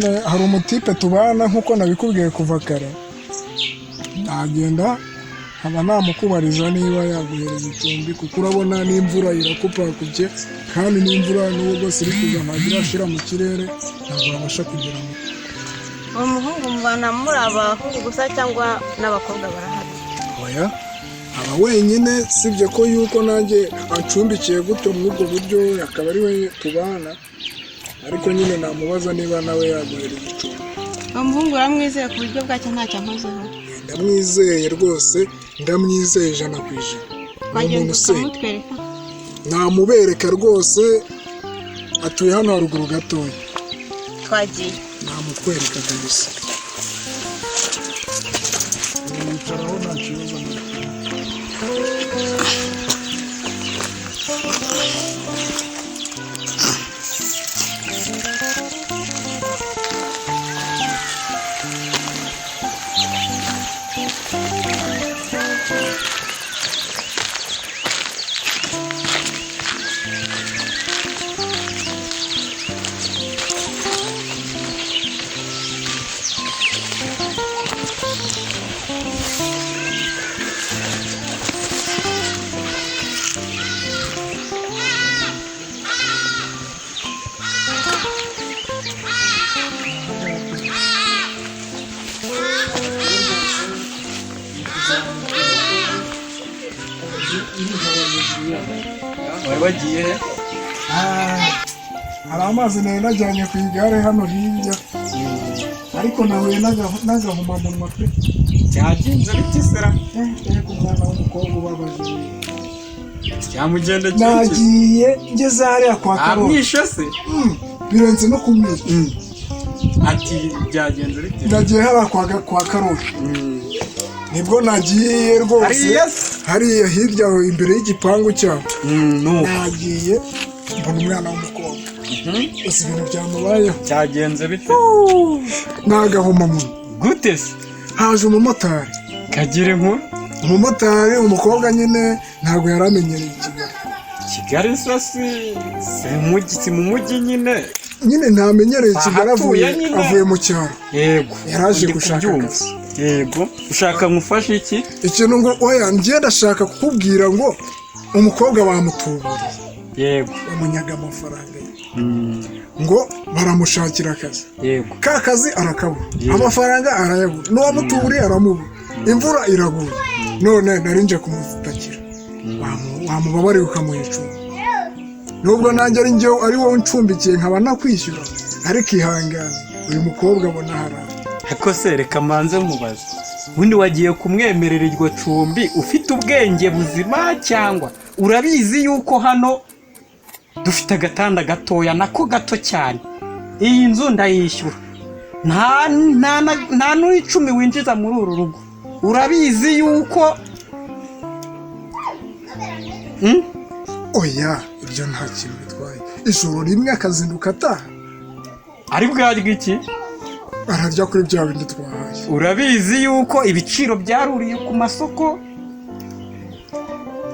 None hari umutipe tubana nk'uko nabikubwiye kuva kare, nagenda nkaba namukubariza niba yaguhereza icumbi, kuko urabona n'imvura irakupakubye, kandi n'imvura n'ubu rwose iri kuza ntabwo irashira mu kirere, ntabwo wabasha kugera mu. Uwo muhungu mubana muri abahungu gusa cyangwa n'abakobwa barahari? Oya, aba wenyine, sibye ko yuko nanjye acumbikiye gutyo muri ubwo buryo, akaba ari we tubana, ariko nyine namubaza niba nawe yaguhereza icumbi. Uwo muhungu uramwizeye ku buryo bwacyo ntacyo ankozeho? Ndamwizeye rwose, ndamwizeye 100%. Ni Wagenda umuntu usenga. ukamutwereka? Namubereka rwose, atuye hano haruguru gatoya. Twagiye. Namukwereka kabisa. Yicaraho nta kibazo na kimwe. Wari wagiye he? Hari amazi nari najyanye ku igare hano hirya, ariko nahuye n'agahomamunwa pe. Cyagenze bite sera? Ariko umwana w'umukobwa ubabaje. Cyamugendekeye iki? Nagiye ngeze hariya kwa Karoli. Amwishe se? Birenze no kumwica. Ati byagenze bite? Nagiye hariya kwa Karoli, nibwo nagiye rwose. Hariya se? Hariya hirya aho imbere y'igipangu cyabo. Nuko. Nagiye mbona umwana w'umukobwa, gusa ibintu byamubayeho. Cyagenze bite? Ni agahomamunwa. Gute se? Haje umumotari. Kagira inkuru. Umumotari, umukobwa nyine ntabwo yari amenyereye i Kigali. Kigali se si mujyi, si mu mujyi nyine. Nyine ntamenyereye Kigali, avuye Ahatuye nyine. avuye mu cyaro. Yego. Yaraje Ndi gushaka kubyumva. akazi. Yego, ushaka ngufashe iki? Ikintu ngo oya, njye ndashaka kukubwira ngo umukobwa bamutuburiye, bamunyaga amafaranga ye, ngo baramushakira akazi. Ka kazi arakabura, amafaranga arayabura, n'uwamutuburiye aramubura, imvura iraguye, none nari nje kumutakira. Wamubabariye ukamuha icumbi, nubwo nanjye ari njyewe ari wowe uncumbikiye nkaba nakwishyura, ariko ihangane uyu mukobwa abona harara. Ariko se reka manze nkubaze, ubundi wagiye kumwemerera iryo cumbi ufite ubwenge buzima, cyangwa urabizi yuko hano dufite agatanda gatoya, nako gato cyane? Iyi nzu ndayishyura, nta n'icumi winjiza muri uru rugo. Urabizi yuko? Oya, ibyo nta kintu bitwaye, ijoro rimwe akazinduka ataha. Ari bwarya iki? Ararya kuri bya bindi twahaye. Urabizi yuko ibiciro byaruriye ku masoko,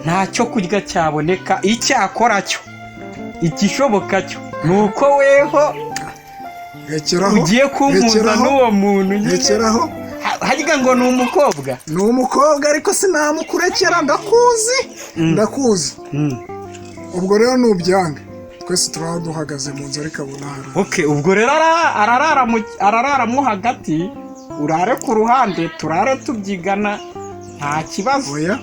nta cyo kurya cyaboneka. Icyakora cyo, igishoboka cyo ni uko weho Rekeraho. ugiye kumpuza Rekeraho. n'uwo muntu nyine. Rekeraho. Harya ngo ni umukobwa? Ni umukobwa, ariko sinamukurekera, ndakuzi, ndakuzi. Ubwo rero nubyanga twese turaba duhagaze mu nzu, ariko abona hari. Okay, ubwo rero arararamo hagati, urare ku ruhande, turare tubyigana, nta kibazo. Oya,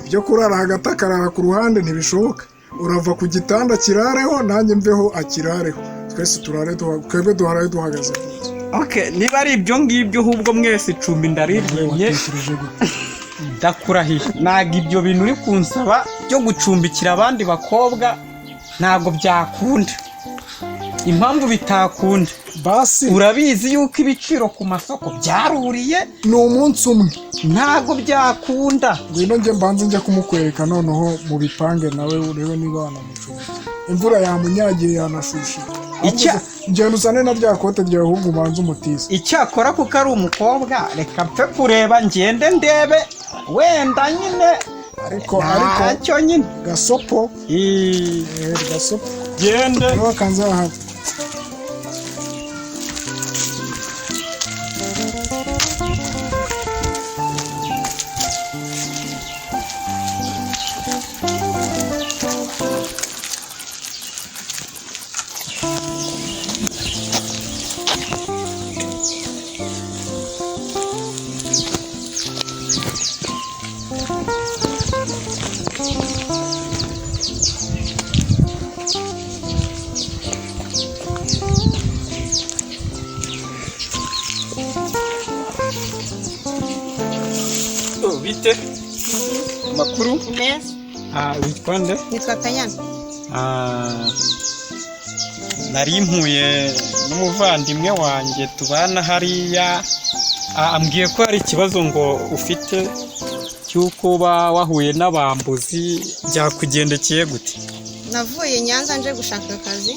ibyo kurara hagati akarara ku ruhande ntibishoboka. Urava ku gitanda kirareho, nanjye mveho akirareho, twese turare twebwe duharaye duhagaze mu nzu. Okay, niba ari ibyo ngibyo, ahubwo mwese icumbi ndarirwimye. Watekereje gute? Ndakurahiye, ntabwo ibyo bintu uri kunsaba byo gucumbikira abandi bakobwa ntabwo byakunda. Impamvu bitakunda, Basi. urabizi yuko ibiciro ku masoko byaruriye. Ni umunsi umwe. Ntabwo byakunda. Ngwino njye mbanze njya kumukwereka, noneho mu bipange nawe urebe niba wanamucumbikira. Imvura yamunyagiye, yanashushe. Ngenda uzane na rya kote ryawe, ahubwo ubanze umutize. Icyakora kuko ari umukobwa, reka mpfe kureba, ngende ndebe wenda nyine. Ariko Ntacyo nyine. Gasopo. Ii, Gasopo. Gende. Niba kanze aha. Oh, bite amakuru? Meza. Ah, witwa nde? Nitwa Kanyana. Ah, nari mpuye n'umuvandimwe wanjye tubana hariya. Ah, ambwiye ko hari ikibazo ngo ufite cy'uko uba wahuye n'abambuzi. Byakugendekeye gute? Navuye i Nyanza nje gushaka akazi,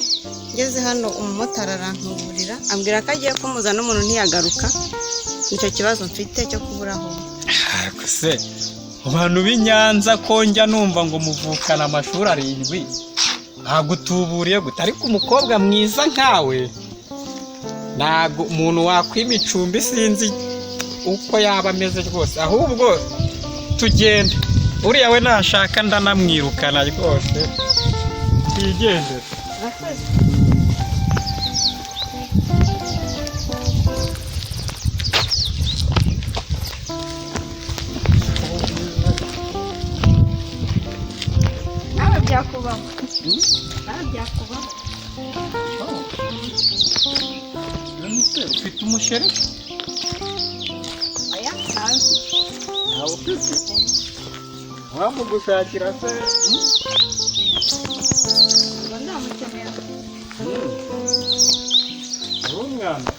ngeze hano umumotari arantuburira, ambwira ko agiye kumuza n'umuntu ntiyagaruka. Nicyo kibazo mfite cyo kubura aho. Ariko se abantu b'i Nyanza ko njya numva ngo muvukana amashuri 7, ntabwo utuburiye gute? Ariko umukobwa mwiza nkawe, ntabwo umuntu wakwima icumbi, sinzi uko yaba ameze rwose. Ahubwo tugende, uriya we nashaka ndanamwirukana rwose, twigendere. Nawe byakubaho, nawe byakubaho. Ufite umushere? Oya, nawe. Ntawe ufite. Wamugushakira se? Ngo ndamukenera. Uri umwana.